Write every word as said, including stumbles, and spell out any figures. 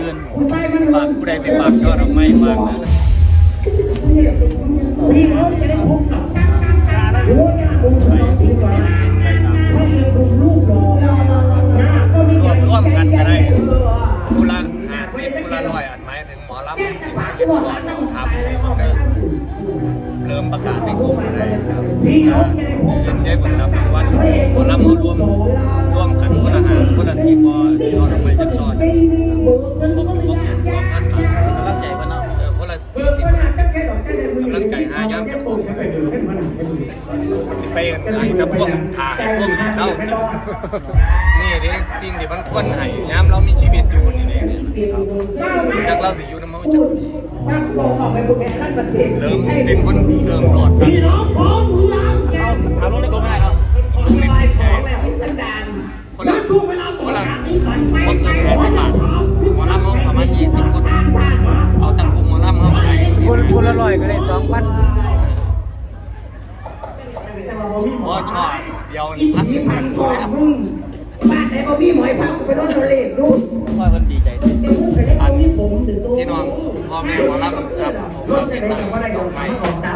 ฝากผู้ใดไปฝากยอดดอกไม้ฝากเด้อ พี่น้องจะได้พบกับหัวหน้าบุญของทีมงานพระเอกหนุ่มรูปหล่อหน้าก็มี รวมรวมกันก็ได้ ผู้ละห้าสิบผู้ละร้อยอันหมายถึงหมอลำสิบเอ็ดคนครับเด้อ เริ่มประกาศในกลุ่มอะไรครับ พี่น้องจะได้พบ เรียนได้เบิ่งครับวันหมอลำมารวมรวมกันคนละห้าคนละสิบบ่ยอดดอกไม้จักช่อ ปีนี้เบิกเงินก็ไม่ยากยากยาก กำลังใจเพิ่นเนาะเออคนละสี่สิบกำลังใจหายามจะคงสิไปไหนกับพวกถ่ายพวกนี้เนาะนี่เด้สิ่งที่มันควรให้ยามเรามีชีวิตอยู่นี่เด้จักเราสิอยู่นำเฮาจักปี ตั้งกองออกไปบนแผ่นประเทศ เริ่มเป็นคนเริ่มรอดกัน พี่น้องพร้อมหรือยัง ถามลงในกลุ่มได้ครับ ลายของแบบพิสดาร คนละ ช่วงเวลาต่อจากนี้ไป คนเกินแปดสิบบาทหมอลำเขาประมาณยี่สิบคนเอาตั้งกลุ่มหมอลำเขาก็ได้ คนคนละร้อยก็ได้สองพัน เพราะชอบเดียว อี พัน ผีพันกองมึงบ้านไหนบ่มีหมอยพักกูไปรถโซเลตลูก ว่าคนดีใจ เดี๋ยวมึงไปได้บ่มีผมหรือตัว พี่น้องพ่อแม่หมอลำครับผม รถเสร็จแล้วก็ได้ดอกไม้ออกสาม